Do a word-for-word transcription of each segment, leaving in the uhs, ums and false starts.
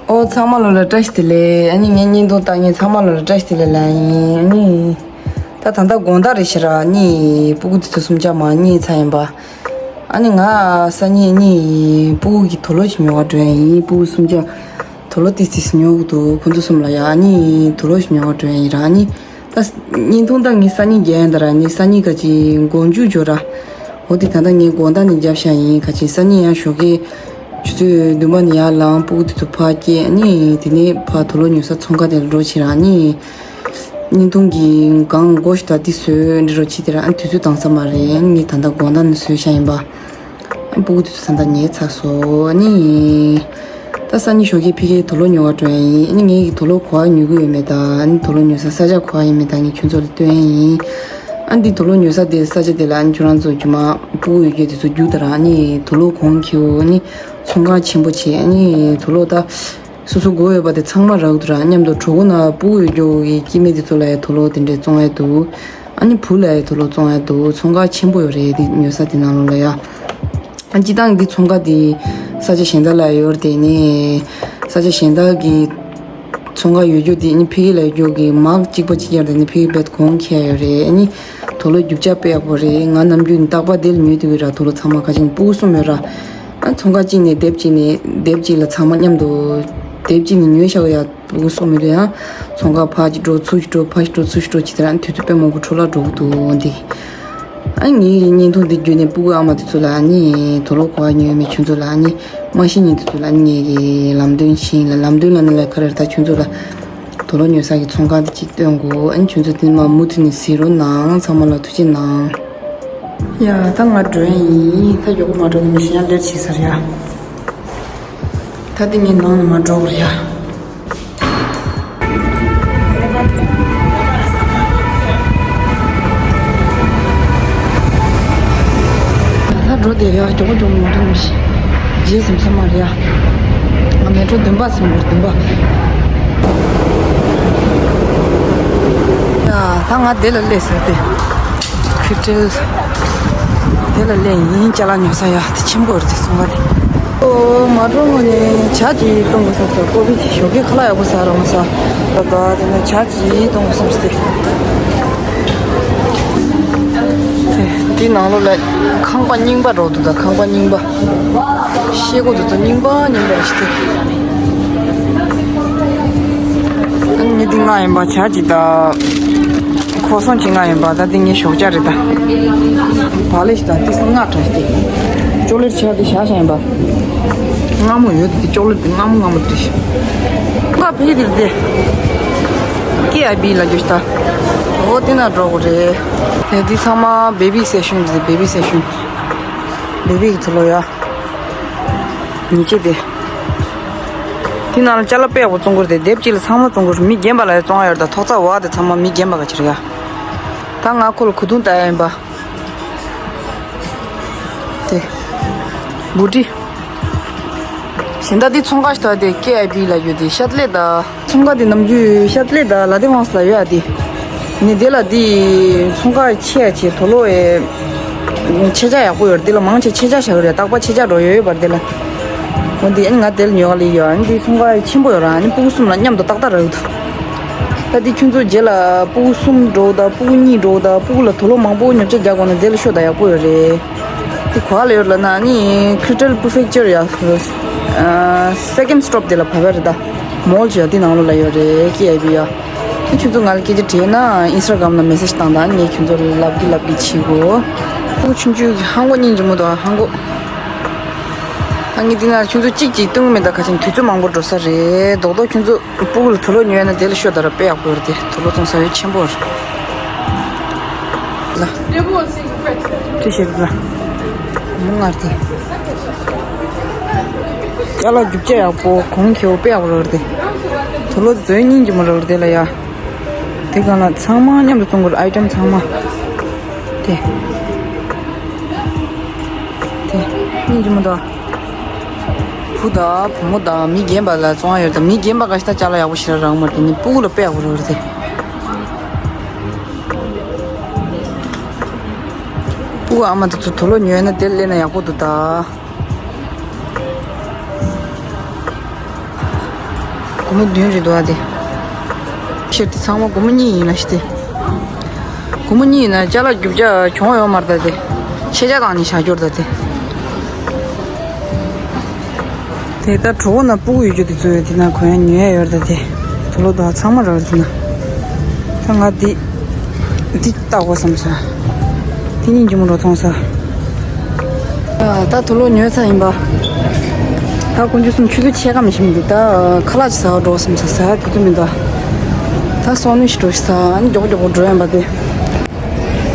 ཨོ་ཚང་མ་ལོ་ལ་བཀྲ་ཤིས་བདེ་ལེགས། ཨ་ནི་ངའི་བརྙན་ཐུང་ལྟ་མཁན་ཚང་མ་ལོ་ལ་བཀྲ་ཤིས་བདེ་ལེགས་ལབ་ཡིན། ཨ་ནི་ད་ད་ལྟ་དགོང་དག་རེད་ཤག་ར། ཨ་ནི་སྤུ་གུ་དེ་ཚོ་གསུམ་ཆ་མར་ཉལ་ཚར་ཡིན་པ། ཨ་ནི་ང་སང་ཉིན་ཨ་ནི་སྤུ་གུ་གི་དུག་ལོག་ཞིག་ཉོ་བར་འགྲོ་ཡ་ཡིན། སྤུ་གུ་གསུམ་ཆ་དུག་ལོག་ཏིས་ཏིས་ཉོ་གི་འདུག་ཁོ་ཚོ་གསུམ་ལ་ཡ། ཨ་ནི་དུག་ལོག་ཞིག་ཉོ་བར་འགྲོ་ཡ་ཡིན་ར། ཨ་ནི་ད་བརྙན་ཐུང་ད་ངས་སང་ཉིན་རྒྱག་ཡིན་ད་ར། ཨ་ནི་སང་ཉིན་ག་ཅིག་མགོ་མཇུག་འཇོག་ར། འོ་དེ་ད་ལྟ་ངས་དགོང་དག་ནས་བརྒྱབ་བཞག་ཡིན། ག་ཅིག་སང་ཉིན་ཡང་ཞོགས་ཀས་ཆུ་ཚོད་བདུན་པ་ནས་ཡར་ལངས། སྤུ་གུ་དེ་ཚོ་ཕར་སྐྱེལ། ཨ་ནི་དེ་ནས་ཕར་དུག་ལོག་ཉོ་ས་ཚོང་ཁང་དེ་ལ་འགྲོ་བྱེད་ར། ཨ་ནི་བརྙན་ཐུང་གི་སྒང་མགོ་ཞིག་ད་འདི་བཟོས་འདི་རོ་བྱེད་དེ་ར། ཨ་ནི་དུས་ཚོད་འདང་ས་མ་རེད། ཨ་ནི་ངས་ད་ལྟ་དགོང་དག་ནས་བཟོས་བཞག་ཡིན་པ། ཨ་ནི་སྤུ་གུ་དེ་ཚོ་ད་ལྟ་ཉལ་ཚར་སོང་། ཨ་ནི་ད་སང་ཉིན་ཞོགས་ཀས་ཕ་གིར་དུག་ལོག་ཉོ་བར་འགྲོ་ཡ་ཡིན། ཨ་ནི་ངས་ཀྱི་དུག་ལོག་ག་པར་ཉོ་གི་ཡོད་མེད་ད། ཨ་ནི་དུག་ལོག་ཉོ་ས་ས་ཆ་ག་པར་ཡིན་མེད་ད་ངས་ཁྱོད་ཚོ་ལ་སྟོན་ཡ་ཡིན། ཨ་ནི་འདི་དུག་ལོག་ཉོ་ས་དེ་ས་ཆ་དེ་ལ་ཨ་ནི་ཁྱོད་རང་ཚོ་རྒྱུ་མ་སྤུ་གུ་ཡོད་རྒྱུ་དེ་ཚོ་རྒྱུགས་ད་ར། ཨ་ནི་དུག་ལོག་གོང་ཁེ་པོ། ཨ་ནི་ཚོང་ཁང་ཆེན་པོ་བྱས། ཨ་ནི་དུག་ལོག་ད་སོ་སོ་དགོས་ཡོད་པ་དེ་ཚང་མ་རག་འདུག་ར། མཉམ་དུ་གྲོད་ཁོག་ན་སྤུ་གུ་ཡོད་རྒྱུ་གི་སྐྱེ་དམན་དེ་ཚོ་ལ་ཡ་དུག་ལོག་དེ་འདྲས་བཙོང་ཡ་འདུག་ཨ་ནི་བུ་ལ་ཡ་དུག་ལོག་བཙོང་ཡ་འདུག་ཚོང་ཁང་ཆེན་པོ་ཡོད་རེད་དེ་ཉོ་ས་དེ་ནང་ལོགས་ལ་ཡ། ཨ་སྤྱི་བཏང་འདི་ཚོང་ཁང་དེ་ས་ཆ་གཞན་དག་ལ་ཡོད་རེད་དེ། ནས་ས་ཆ་གཞན་དག་གི་ཚོང་ཁང་ཡོད་རྒྱུ་དེ་ནི་ཕ་གི་ལ་ཡོད་རྒྱུ་གི་མག་གཅིག་པ་གཅིག་རྐྱང་རེད། ནི་ཕ་གི་རྦད་གོང་ཁེ་ཡོད་རེད། ཨ་ནི་དུག་ལོག་རྒྱུ་ཆ་དཔེ་ཡག་པོ་རེད། ང་ནམ་རྒྱུན་རྟག་པར་དེ་ལ་ཉོས་བསྡད་ཀྱི་ར། དུག་ལོག་ཚང་མ་ཁ་ཅིག་ནི་སྤུ་གུ་གསུམ་ཡོད་ར། ཨ་ཚོང་ཁང་གཅིག་ནས་དེབ་གཅིག་ནས་དེབ་གཅིག་ལ་ཚང་མ་མཉམ་དུ་དེབ་གཅིག་ནས་ཉོས་བཞག་ཡ། སྤུ་གུ་གསུམ་མི་འདུག་ཡང་ཚོང་ཁང་ཕར་གཅིག་འགྲོ་ཚུར་གཅིག་འགྲོ་ཕར་གཅིག་འགྲོ་ཚུར་གཅིག་འགྲོ་བྱེད་དེ་རང་དུས་ཚོད་དཔེ་མང་པོ་འཕྲོ་བརླག་འགྲོ་གི་འདུག་འདི། ཨ་ངའི་བརྙན་ཐུང་འདི་བརྒྱུད་ནས་སྤུ་གུ་ཨ་མ་དེ་ཚོ་ལ་ཨ་ནི་དུག་ལོག་ག་པར་ཉོས་མེད་ཁྱོད་ཚོ་ལ་ཨ་ནི་མ་ཤེས་མཁན་དེ་ཚོ་ལ་ཨ་ནི་ངའི་གི་ལམ་སྟོན་བྱིན་ལ། ལམ་སྟོན་ལ་ནི་ལ་ག་རེ་ད་ཁྱོད་ཚོ་ལ་དུག་ལོག་ཉོ་ས་གི་ཚོང་ཁང་དེ་གཅིག་སྟོན་དགོས། ཨ་ནི་ཁྱོད་ཚོ་དེ་མ་མུ་མཐུད་ནས་གཟིགས་རོགས་གནང་། ཚང་མ་ལ་ཐུགས་རྗེ་གནང་། ཡ་ད་ང་འགྲོ་ཡ་ཡིན། ད་མགྱོགས་པོ་མ་འགྲོ་ན་མི་ཤེས་ཡ་ལེཊ་བྱེད་ས་རེད་ཡ། ད་འདི་ངའི་ནང་ནས་མར་འགྲོ་དགོས་རེད་ཡ། ད་འགྲོ་བསྡད་ཡ། མགྱོགས་པོ་མགྱོགས་པོ་མ་འགྲོ་ན་མི་ཤེས། རྗེས་ཟིན་ས་མ་རེད་ཡ། ང་མེ་ཊོ་བདུན་པ་ཟིན་དགོས་རེད། བདུན་པ། ཡ་ད་ང་དེ་ལ་སླེབས་ཟེར་ཏེ། ཁི་ཏྲེལ། དེ་ལ་སླེབས་ཡིན། ཅ་ལག་ཉོ་ས་ཡ་དེ་ཆེན་པོ་རེད་དེ་སོང་བ་དེ། ཨོ་མ་འགྲོ་སྔོན་ནས་ཇ་ཅིག་བཏུང་དགོས་བསམ་སོང་། ཀོ་ཕི་ཅིག་ཞོགས་ཀས་ཁ་ལག་ཡག་པོ་ཟ་རོགས་མ་ཟ། ད་ད་དེ་ནས་ཇ་ཅིག་བཏུང་དགོས་བསམ་སྟེ། དེ་དེ་ནང་ལོགས་ལ་ཁང་པ་རྙིང་པ་རོགས་འདུག་ད་ཁང་པ་རྙིང་པ། ཤེལ་སྒོ་དེ་ཚོ་རྙིང་པ་རྙིང་པ་རེད་ཤི་ཏེ། ཨ་ནི་ངས་འདི་ང་ཡིན་པ་ཇ་ཅིག་དང་། ཁོ་སོང་ཅིག་ང་ཡིན་པ་ད་འདི་ངའི་ཞོགས་ཇ་རེད་ད། བ་ལེ་ཞིག་དང་ཏི་སི་ལྔ་དྲངས་ཤི་ཏེ། ཅོག་ལེ་ཊི་ཆ་དེ་བཞག་བཞག་ཡིན་པ། མངར་མོ་ཡོད་དེ་ཅོག་ལེ་ཊི་དེ་མངར་མོ་མངར་མོ་དེ་ཤི། ང་ཕི་དེ་དེ། ཀེ་ཨའི་བི་ལ་རྒྱུ་ཤི་ད། འོ་དེ་ན་འགྲོ་དགོས་རེད། དེ་འདི་ཚང་མ་བེ་བི་སེ་ཤོན་རེད། བེ་བི་སེ་ཤོན། བེ་བི་གི་ཚུར་ལོག་ཡ། ཉེས་ཆད་དེ། དེ་ནང་ལ་ཅ་ལག་དཔེ་ཡག་པོ་བཙོང་གི་རེད་དེ། དེབ་གཅིག་ལ་ཚང་མ་བཙོང་གི་རེད། མི་རྒན་པ་ལ་ཡང་བཙོང་ཡ་ཡོད་རེད་ད། ཐོག་རྩེག་བ་དེ་ཚང་མ་མི་རྒན་པ་ག་ཅི་རེད་ཡ། ད་ང་ཁོ་ལ་གོས་ཐུང་ལྟ་ཡ་ཡིན་པ། དེ། འབུ་ཏི། གཞན་དག་དེ་ཚོང་ཁང་ཞིག་ཐོག་དེ་ཀེ་ཨའི་བི་ལ་ཡོད་དེ་ཤ་ཏ་ལེ་ད། ཚོང་ཁང་དེ་ནམ་རྒྱུན་ཤ་ཏ་ལེ་དང་ལ་དེ་ཝང་སི་ལ་ཡོད་ཨ་དེ། ནི་དེ་ལ་དེ་ཚོང་ཁང་ཆེ་ཡ་ཆེ་དོ་ལོ་ཨེ། ཆེ་ཆ་ཡག་པོ་ཡོད་རེད། དེ་ལ་མང་ཆེ་ཆེ་ཆ་བཞག་གི་རེད། རྟག་པར་ཆེ་ཆ་འགྲོ་ཡོད་ཡོད་པར་དེ་ལ། འོ་འདི་ཨ་ནི་ང་དེ་ལ་ཉོ་ག་ལ་ཡོད་ཨ་ནི་དེ་ཚོང་ཁང་ཆེན་པོ་ཡོད་ར། ཨ་ནི་སྤུ་གུ་གསུམ་ལ་མཉམ་དུ་ཏག་ཏག་རག་གི་འདུག་ད་དེ་ཁྱོད་ཚོ་རྗེས་ལ་སྤུ་གུ་གསུམ་འགྲོ་དང་སྤུ་གུ་གཉིས་འགྲོ་དང་སྤུ་གུ་ལ་དོ་ལོ་མང་པོ་ཉོ་ཆ་རྒྱག་དགོས་ན་དེ་ལ་ཤོག་དང་ཡག་པོ་ཡོད་རེད། དེ་ག་པར་ལ་ཡོད་ལབ་ན་ཨ་ནི་ཁི་ཊལ་པུ་ཕེག་ཅར་ཡ། སེ་ཀེན་སི་ཊོབ་དེ་ལ་བབས་པ་རེད་ད། མོལ་ཅིག་ཡོད་དེ་ནང་ལོགས་ལ་ཡོད་རེད། ཀེ་ཨའི་བི་ཡ། ཁྱོད་ཚོ་ང་ལ་སྐད་ཆ་དྲིས་ན་ཨིན་སི་ཊ་གྷ་རམ་ལ་མེ་སེ་ཇི་བཏང་དང་། ངས་ཁྱོད་ཚོ་ལ་ལབ་གི་ལབ་གི་བྱེད་དགོས། ཁོ་ཆུང་ཆུང་གི་ཧང་གོ་སྙིང་རྗེ་མོ་དང་ཧང་གོ། ད་ངས་འདི་ན་ཁྱོད་ཚོ་གཅིག་གཅིག་བཏུང་མེད་ད། ཁ་ཆེན་དུས་ཚོད་མང་པོ་འགྲོ་ས་རེད། རྡོག་རྡོག་ཁྱོད་ཚོ་སྤུ་གུ་ལ་དུག་ལོག་ཉོས་ན་དེ་ལ་ཤོག་ད་ར་དཔེ་ཡག་པོ་ཡོད་རེད་དེ། དུག་ལོག་བཙོང་ས་ཡོད་ཆེན་པོ་རེད། ལ། ཅི་ཞིག་ལ། མོ་ངར་དེ། ཅ་ལག་རྒྱུ་ཆ་ཡག་པོ་གོང་ཁེ་པོ་དཔེ་ཡག་པོ་རེད་དེ། དུག་ལོག་དེ་ཚོའི་སྙིང་རྗེ་མོ་རེད་དེ་ལ་ཡ། དེ་གང་ལ་ཚང་མ་མཉམ་དུ་བཙོང་དགོས་རེད། ཨའི་ཊེམ་ཚང་མ། དེ། དེ། སྙིང་རྗེ་མོ་དང་། བུ་དང་བུ་མོ་དང་མི་རྒན་པ་ལ་བཙོང་ཡ་ཡོད་དང་། མི་རྒན་པ་ག་ཞིག་ད་ཅ་ལག་ཡག་པོ་ཞེ་དྲག་རག་མ་རེད། དེ་ནི་སྤུ་གུ་ལ་དཔེ་ཡག་པོ་རག་རེད་དེ། སྤུ་གུ་ཨ་མ་དེ་ཚོ་དུག་ལོག་ཉོས་ན་དེ་ལ་སླེབས་ན་ཡག་པོ་འདུག་ད། སྒོར་མོ་བདུན་རེད་འདུག་ཨ་དེ། ཕྱིར་དེ་ཚང་མ་སྒོར་མོ་གཉིས་ཡིན་ལ་ཤི་དེ། སྒོར་མོ་གཉིས་ཡིན་ན་ཅ་ལག་རྒྱུ་ཆ་གྱོང་ཡོད་མ་རེད་ད་དེ། ཤེས་བྱ་དང་ནི་བྱ་རྒྱུར་ད་དེ། དེ་ལྟར་གྲོགས་པོ་ན་སྤུ་གུ་ཡོད་རྒྱུ་དེ་ཚོ་ཡོད་དེ་ན་གོན་ཡ་ཉོ་ཡ་ཡོད་རེད་ད་དེ། དུ་ལོ་དང་ཚང་མ་རག་རེད་ན། ད་ང་འདི་འདི་ལྟ་དགོས་བསམ་ས། དེ་གཉིས་ཀྱི་མོ་རོ་མཐོང་ས། ད་དུ་ལོ་ཉོས་ཚར་ཡིན་པ། ད་དཀོན་མཆོག་གསུམ་ཆུ་ཚོད་ཕྱེད་ཀ་མི་ཤིམ་འདུག་ད་ཁ་ལག་ཅིག་ཟ་བ་འགྲོ་བསམ་ས་ཟ་ཡ་དུས་ཚོད་མི་འདུག་ད་སོང་ནུས་ཤི་འགྲོ་ཤི་ས་ཨ་ནི་མགྱོགས་མགྱོགས་པོ་འགྲོ་ཡིན་པ་དེ།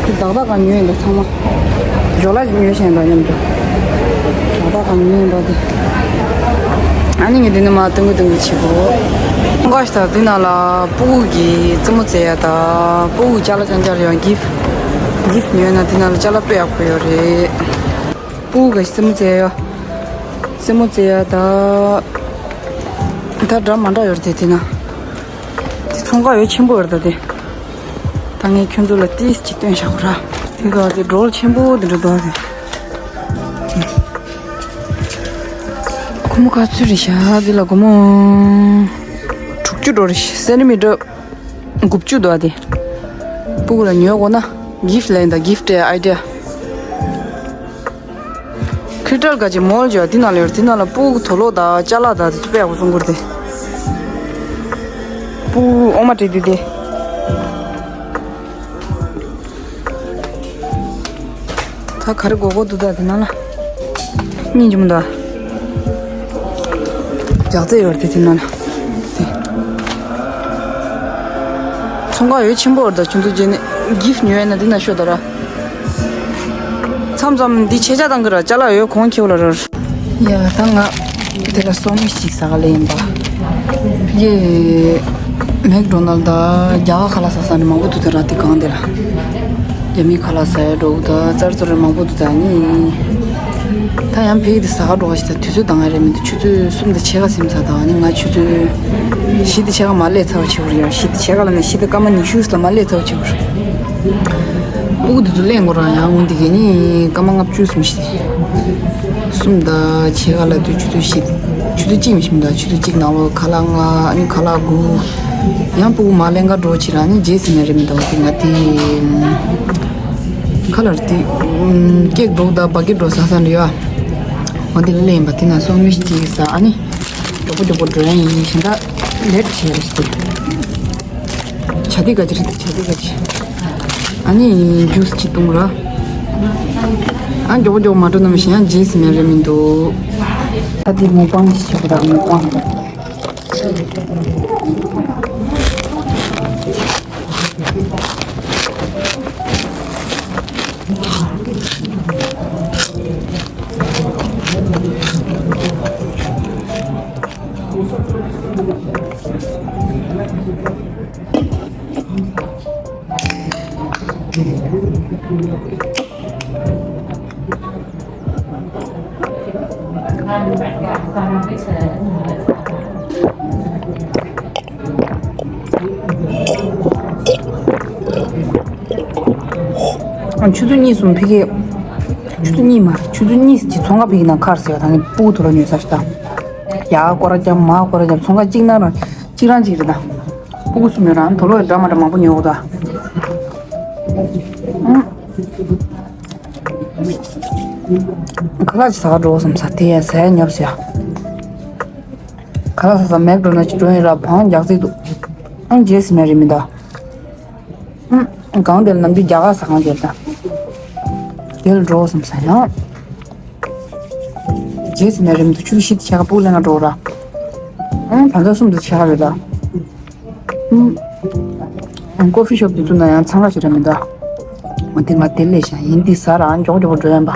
དག་དག་ག་ཉོས་ཡིན་ད་ཚང་མ། ཇོ་ལ་ཅིག་ཉོས་ཤེས་ད་མཉམ་དུ། དག་དག་ག་ཉོས་ཡིན་པ་དེ། ཨ་ནི་ངས་འདི་ནས་མ་ཏུང་གི་ཏུང་གི་བྱེད་དགོས། ཁོང་ཁ་ཤི་ད་འདི་ནང་ལ་སྤུ་གུ་གི་རྩེད་མོ་རྩེ་ཡ་ད། སྤུ་གུ་ཅ་ལག་ཅང་ཅང་རེད་ཡང་གིཕ། གིཕ་ཉོས་ན་འདི་ནང་ལ་ཅ་ལག་དཔེ་ཡག་པོ་ཡོད་རེད། སྤུ་གུ་ག་ཤི་རྩེད་མོ་རྩེ་ཡ། རྩེད་མོ་རྩེ་ཡ་ད། ད་འདྲ་མ་འདྲ་ཡོད་རེད་དེ་དེ་ན། དེ་ཚོང་ཁང་ཡོད་ཆེན་པོ་ཡོད་རེད་ད་དེ། ད་ངས་ཁྱོད་ཚོ་ལ་ཏིས་ཅིག་སྟོན་བཞག་གོ་ར། དེ་ག་དེ་སྒྲོལ་ཆེན་པོ་དེ་འདྲ་འདུག་ཨ་དེ། སྒོར་མོ་ག་ཚོད་རེད་ཤག་འདི་ལ་སྒོར་མོ་དྲུག་ཅུ་འགྲོ་རེད་ཤག་སེན་ཊི་མི་ཊར་དགུ་བཅུ་འདུག་ཨ་དེ། སྤུ་གུ་ལ་ཉོ་དགོས་ན་གིཕ་ལེན་ད་གིཕ་ཨའི་ཌི་ཡ། ཁི་ཊལ་ག་ཅིག་མོལ་ཅོ་དེ་ནང་ལ་ཡོད་དེ་ནང་ལ་སྤུ་གུ་དུ་ལོ་ད་ཅ་ལག་ད་དེ་ཚོ་དཔེ་ཡག་པོ་བཙོང་གི་རེད་དེ། སྤུ་གུ་ཨོ་མ་བྲིས་དུས་དེ། ད་ག་རེ་དགོས་དགོས་འདུག་ད་དེ་ནང་ལ། སྙིང་རྗེ་མོ་འདུག་ལྗགས་རྩེ་ཡོད་རེད་དེ་དེ་ནང་ལ། དེ། ཚོང་ཁང་ཡོད་ཆེན་པོ་རེད་ད་ཁྱོད་ཚོ་རྗེས་ནས་གིཕ་ཉོས་ན་འདི་ན་ཤོད་ད་ར། མཚམས་མཚམས་འདི་ཆེ་ཆ་བཏང་གི་ར་ཅ་ལག་ཡོད་གོང་ཁེ་བོ་ལ་ར། ཡ་ད་ང་དེ་ལ་སོང་མི་ཞིག་ཟ་ག་ལེ་ཡིན་པ། ཡེ། མེག་ཌོ་ནལ་ད་རྒྱ་གར་ཁ་ལག་ཟ་ས་ནི་མང་པོ་འདུག་ད་ར་དེ་གང་དེ་ལ། རྒྱ་མི་ཁ་ལག་ཟ་ཡ་འགྲོ་གི་ད་ཙར་ཙོ་རེ་མང་པོ་འདུག་ད་ནི། ད་ཡང་ཕ་གི་དེ་ཟ་ག་འགྲོ་ག་ཞིག་ད་དུས་ཚོད་འདང་ཡ་རེད་མི་འདུག་ཆུ་ཚོད་གསུམ་དང་ཕྱེད་ཀ་ཟིན་ཚར་ད་ནི་ང་ཆུ་ཚོད་བཞི་དང་ཕྱེད་ཀ་མ་སླེབས་ཚར་བ་ཆེ་བོ་རེད་ཡ་བཞི་དང་ཕྱེད་ཀ་ལ་ནི་བཞི་དང་སྐར་མ་ཉི་ཤུ་ཙམ་མ་སླེབས་ཚར་བ་ཆེ་བོ་རེད། སྤུ་གུ་དེ་ཚོ་ལེན་དགོས་རང་ཡང་འོང་དེ་གས་ནི་སྐར་མ་ལྔ་བཅུ་ཙམ་ཞིག་གསུམ་དང་ཕྱེད་ཀ་ལ་དུས་ཆུ་ཚོད་བཞི། ཆུ་ཚོད་གཅིག་མི་ཤིམ་ད་ཆུ་ཚོད་གཅིག་ནང་ལོ་ཁ་ལག་ལྔ་ཨ་ནི་ཁ་ལག་དགུ། ཡང་སྤུ་གུ་མ་ལེན་ག་འགྲོ་ཕྱིར་ཨ་ནི་རྗེས་ཟིན་ཡ་རེད་མི་འདུག་དེ་ང་དེ། ཁ་ལར་དེ། ཀེག་འགྲོ་ད་བ་ཀེ་འགྲོ་ཟ་ས་འདྲ་ཡོད་ཨ། འོ་དེ་ལེན་པ་དེ་ན་སོང་མི་ཞིག་ཅིག་ཟ་ཨ་ནི། མགྱོགས་པོ་མགྱོགས་པོ་འགྲོ་ཡ་ཡིན་ཞིང་ད། ལེཊ་བྱས་རེད་ཟེར། བྱ་དེ་ག་ཅི་རེད་བྱ་དེ་ག་ཅི། ཨ་ནི་ཇུས་ཅིག་བཏུང་ར། ཨ་མགྱོགས་པོ་མགྱོགས་པོ་མ་འགྲོ་ན་མི་ཤེས་ཡང་རྗེས་ཟིན་ཡ་རེད་མི་འདུག་ད་དེ་མི་སྤང་ཞིག་བྱེད་པ་ད་མི་སྤང་། ཆུ་ཚོད་གཉིས་གསུམ་ཕ་གི། ཆུ་ཚོད་གཉིས་མ་རེད་ཆུ་ཚོད་གཉིས་ཀྱི་ཚོང་ཁང་ཕ་གི་ནང་ཁར་ཟེར་བ་དང་ནི་སྤུ་གུ་དུ་ལོ་ཉོས་ས་ཞིག་དང་། ཡ་སྐོར་ར་རྒྱབ་མ་སྐོར་ར་རྒྱབ་ཚོང་ཁང་གཅིག་ནང་རང་གཅིག་རང་གཅིག་རེད་དང་། སྤུ་གུ་གསུམ་ཡོད་རང་དུ་ལོ་ཡི་འདྲ་མ་འདྲ་མང་པོ་ཉོ་གོ་ད། ཁ་ལག་ཅིག་ཟ་ག་འགྲོ་བསམ་ས་དེ་ཡ་ཟ་ཡ་ཉོབ་ཟེར་ཡ། ཁ་ལག་ཟ་ས་མེག་འགྲོ་ན་ཅིག་འགྲོ་ཡིན་ར་བང་རྒྱག་རྩིས་འདུག་ཨང་རྗེས་སུ་མེད་རེད་མི་འདུག་ཨང་གང་དེ་ལ་ནམ་རྒྱུན་རྒྱ་གར་ཟ་ཁང་དེར་ད། དེ་ལ་འགྲོ་བསམ་ས་ཡང་། རྗེས་སུ་མེད་རེད་མི་འདུག་ཆུ་ཚོད་བཞི་དང་ཕྱེད་ཀ་སྤུ་གུ་ལེན་ག་འགྲོ་ར། ཨང་ད་ལྟ་གསུམ་དང་ཕྱེད་ཀ་རེད་ད། ཨང་ཀོ་ཕི་ཤོབ་དེ་ཚོ་ན་ཡང་འཚང་ཁ་ཞིག་རེད་མི་འདུག་འོ་དེ་ང་དེ་ལས་ཤ་ཡིན་འདི་ཟ་ར་ཨང་མགྱོགས་མགྱོགས་འགྲོ་ཡན་པ།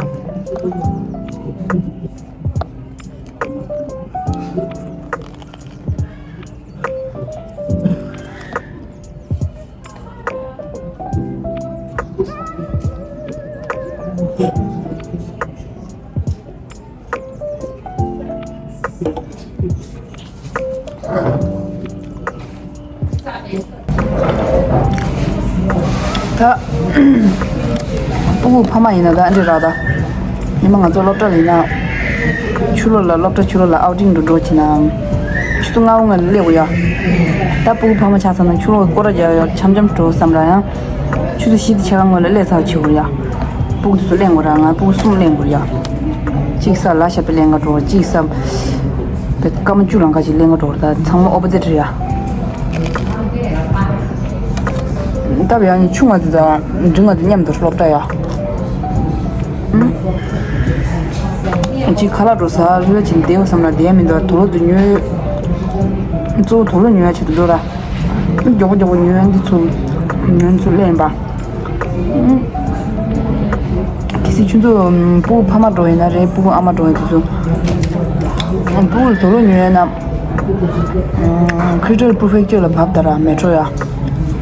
ད། སྤུ་གུ་ཕ་མ་ཡིན་ན་ད་ཨ་འདྲི་ར་ད། ཉི་མ་ང་ཚོ་སློབ་གྲྭ་ལ་ཡིན་ན། ཆུ་ལོག་ལ་སློབ་གྲྭ་ཆུ་ལོག་ལ་ཨའུ་ཊིང་དུ་འགྲོ་ཕྱིན་ནའང་། ཆུ་ ཆུ་ཚོད་ལྔ་པོ་སྔོན་ལ་སླེབས་དགོས་ཡ། ད་སྤུ་གུ་ཕ་མ་ཆགས་ཚར་ན་ཕྱི་ལོགས་སྐོར་ར་རྒྱག་ཡ་འཆམ་འཆམ་འགྲོ་བསམ་ར་ཡང་། ཆུ་ཚོད་བཞི་དང་ཕྱེད་ཀ་སྔོན་ལ་སླེབས་ཚར་བྱེད་དགོས་ཡ། སྤུ་གུ་དེ་ཚོ་ལེན་དགོས་ར། ང་སྤུ་གུ་གསུམ་ལེན་དགོས་ཡ། གཅིག་ས་ལ་ཤ་པེ་ལེན་ག་འགྲོ། གཅིག་ས་པེ་སྐར་མ་བཅུ་ལང་ཀ་ཅིག་ལེན་ག་འགྲོ། ད་ཚང་མ་ཨོ་པོ་ཛིཊ་རེད་ཡ། ད་བས་ཡང་ཆུང་བ་དེ་དང་འབྲིང་བ་དེ་མཉམ་དུ་སློབ་གྲྭ་ཡ། ཨུམ། ཅིག་ཁ་ལག་འགྲོ་ས་རེ་རེ་བྱས་བསྡད་པ་བསམ་ན་བསྡད་ཡ་མི་འདུག་དུག་ལོག་དེ་ཉོས། གཙོ་བོ་དུག་ལོག་ཉོ་ཡ་ཆེད་དུ་འགྲོ་ར། མགྱོགས་པོ་མགྱོགས་པོ་ཉོས་འདི་ཚོ། ཉོས་ཚོ་ལེན་པ། ཨུམ། གལ་སྲིད་ཁྱོད་ཚོ་སྤུ་གུ་ཕ་མ་འགྲོ་ཡིན་ན་རེད། སྤུ་གུ་ཨ་མ་འགྲོ་ཡིན་དུས་ཚོ། སྤུ་གུ་དུག་ལོག་ཉོས་ཡོད་ན། ཁྲི་ཊར་པུར་ཕེག་ཅར་ལ་བབས་ད་ར་མེ་ཊྲོ་ཡ།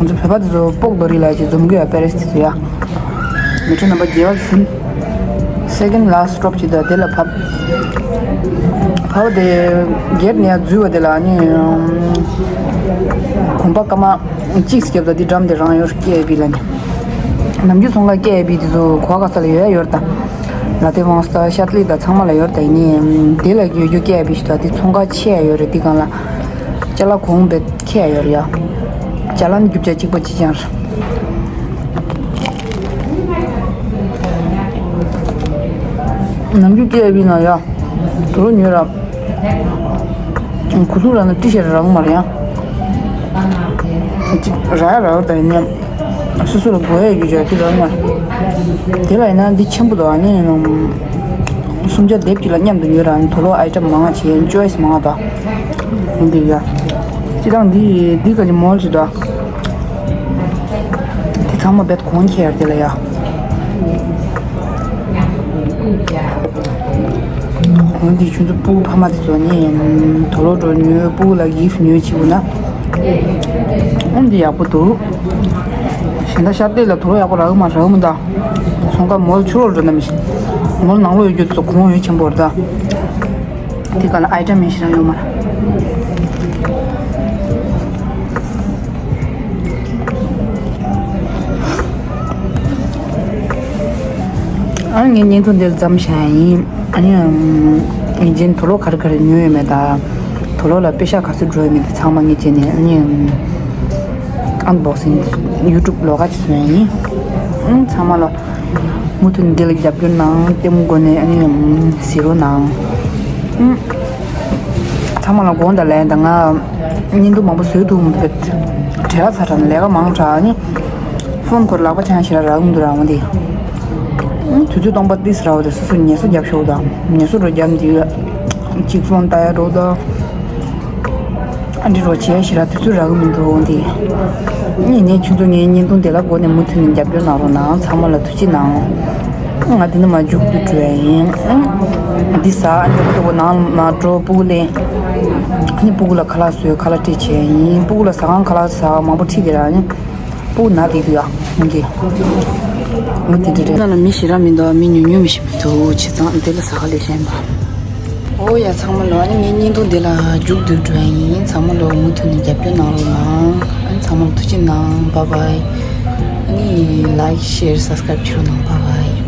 ང་ཚོ་བོད་པ་དེ་ཚོ་སྤོག་རྡོ་རིང་ལ་ཅིག་འཛོམས་ཀྱི་ཡ། པེ་རེ་སི་དེ་ཚོ་ཡ། མེ་ཊྲོ་རྣམ་པ་བརྒྱད་པ་ཟིན། སེ་ཀེན་ཌི་ལ་སི་ཊི་སི་ཊོབ་ཅིག་དང་དེ་ལ་བབས། བབས་དེ་གེ་ཊི་ནས་ཡར་འཛུལ་བ་དེ་ལ་ནི། གོམ་པ་སྐར་མ་གཅིག་བརྒྱབ་ད་འདི་འགྲམ་དེ་རང་ཡོད། ཀེ་ཨའི་བི་ལ་ནི། ནམ་རྒྱུན་ཚོང་ཁང་ཀེ་ཨའི་བི་དེ་ཚོ་གོ་བ་ག་ས་ལ་ཡོད་ཡ་ཡོད་རེད་ད། ལ་ཏེ་ཝང་སི་ད་ཤ་ཏ་ལི་ད་ཚང་མ་ལ་ཡོད་རེད་ད། ཡིན་ནའི་དེ་ལ་ཡོད་རྒྱུ་ཀེ་ཨའི་བི་ཞིག་ད་དེ་ཚོང་ཁང་ཆེ་ཡ་ཡོད་རེད། དེ་སྒང་ལ་ཅ་ལག་གོང་བེད་ཁེ་ཡ་ཡོད་རེད་ཡ། ཅ་ལག་ནི་རྒྱུ་ཆ་གཅིག་པ་གཅིག་རྐྱང་རེད། ནམ་རྒྱུན་ཀེ་ཨའི་བི་ན་ཡ། དུག་ལོག་ཉོས་ར། གོས་ཐུང་རག་ན་ཏི་ཤར་རག་མ་རེད་ཡ། ཅིག་རག་ཡ་རག་ད་ཡིན་ནའི། སོ་སོ་ལ་དགོས་ཡ་རྒྱུ་ཆ་དེ་རག་མ་རེད། དེ་ལ་ཡིན་ན་འདི་ཆེན་པོ་འདུག་ཨ་ནི། སུམ་བརྒྱ་དེབ་ཅིག་ལ་མཉམ་དུ་ཉོས་ར། ཨ་ནི་དུག་ལོག་ཨའི་ཊམ་མང་ང་བྱས། ཅོའི་སི་མང་ང་འདུག་འདི་ཡ། སྤྱིར་བཏང་འདི་འདི་ག་ཅིག་མོལ་ཅིག་འདུག་དེ་ཚང་མ་བེད་གོང་ཁེ་ཡ་དེ་ལ་ཡ། འོན་ཏེ་ཁྱོད་ཚོ་སྤུ་གུ་ཕ་མ་དེ་ཚོ་ནི་དུག་ལོག་འགྲོ་ཉོས། སྤུ་གུ་ལ་གིཕ་ཊི་ཉོས་བྱེད་དགོས་ན། འོན་ཏེ་ཡག་པོ་འདུག་གཞན་དག་ཤར་ཏེ་ལ་དུག་ལོག་ཡག་པོ་རག་གི་མ་རག་གི་མི་འདུག་ཚོང་ཁང་མོལ་ཕྱི་ལོགས་འགྲོ་ན་མི་ཤེས། མོལ་ནང་ལོགས་ཡོད་རྒྱུ་དེ་ཚོ་གོང་འོས་ཆེན་པོ་རེད་ད། དེ་ག་ལ་ཨའི་ཊམ་མི་ཞེ་དྲག་ཡོད་མ་རེད། ཨ་ངའི་བརྙན་ཐུང་འདིར་མཚམས་བཞག་ཡིན། ཨ་ནི་ངས་རྗེས་དུག་ལོག་ག་རེ་ག་རེ་ཉོས་ཡོད་མེད་དང་། དུག་ལོག་ལ་པེ་ཤག་ག་ཚོད་འགྲོ་ཡོད་མེད་དེ་ཚང་མ་ངས་བྱས་ནས་ཨ་ནི་ཨན་བོག་སིང་ཡུ་ཊུབ་ལོགས་ཀ་ཅིག་བཟོས་ཡིན། ཨང་ཚང་མ་ལ་མུ་མཐུད་ནས་འདི་ལ་རྒྱབ་སྐྱོར་གནང་། ལྟད་མོ་སྒོ་ནས་ཨ་ནི་གཟིགས་རོགས་གནང་། ཨང་ཚང་མ་ལ་དགོངས་དག་ལན་དང་། ང་བརྙན་ཐུང་མང་པོ་བཟོས་འདུག་མི་འདུག་བྲེལ་བ་ཚ་དྲགས་ནས་ལས་ཀ་མང་དྲགས་ནི། ཕོན་ཁོར་ལག་པ་འཆང་ཞེ་དྲག་རག་གི་མི་འདུག་རང་དེ། དུས་ཚོད་སྟོང་པ་ཏིས་རག་པ་དེ་སོ་སོ་ཉལ་ས་རྒྱབ་ཤོག་དང་། ཉལ་ས་རུ་རྒྱབ་འདི་གཅིག་ཕོན་ལྟ་ཡ་འགྲོ་དང་། ཨ་འདྲི་རོགས་བྱས་ཞེ་དྲག་དུས་ཚོད་རག་གི་མི་འདུག་འདི། ངས་ནས་ཁྱོད་ཚོ་ངའི་བརྙན་ཐུང་དེ་ལ་སྒོ་ནས་མུ་མཐུད་ནས་རྒྱབ་སྐྱོར་གནང་རོགས་གནང་། ཚང་མ་ལ་ཐུགས་རྗེ་གནང་། ང་འདི་ནས་མར་མཇུག་བསྡུ་འགྲོ་ཡ་ཡིན། འདི་ཟ་ཨ་འདི་པོ་ནང་མ་འགྲོ། སྤུ་གུ་ལེན། ཨ་ནི་སྤུ་གུ་ལ་ཁ་ལག་བཟོས། ཁ་ལག་སྤྲད་བྱས་ཡིན། སྤུ་གུ་ལ་ཟ་ཁང་ཁ་ལག་ཟ་མང་པོ་ཁྲིད་དེ་ར་ནི། སྤུ་གུ་ན་དེ་དུ་ཡ་ཡིན་གྱི། མི་དེ་འདྲ་རེད། ང་ལ་མི་ཞེ་དྲག་མི་འདུག་མི་ཉུང་ཉུང་མི་ཞིག་མི་འདུག་བྱས་ཙང་འདི་ལ་ཟ་ཁ་ལས་བཞེངས་པ། ཨོ་ཡ་ཚང་མ་ལོ། ཨ་ནི་ངའི་བརྙན་ཐུང་འདི་ལ་མཇུག་བསྡུ་འགྲོ་ཡ་ཡིན། ཚང་མ་ལོ་མུ་མཐུད་ནས་རྒྱབ་སྐྱོར་གནང་རོགས་གནང་། ཨ་ནི་ཚང་མ་ལ་ཐུགས་རྗེ་གནང་། བྷའི་བྷའི། ཨ་ནི་ལའིཀ་ཤེར་སབ་སི་ཀ་རའིབ་བྱེད་རོགས་གནང་། བྷའི་བྷའི།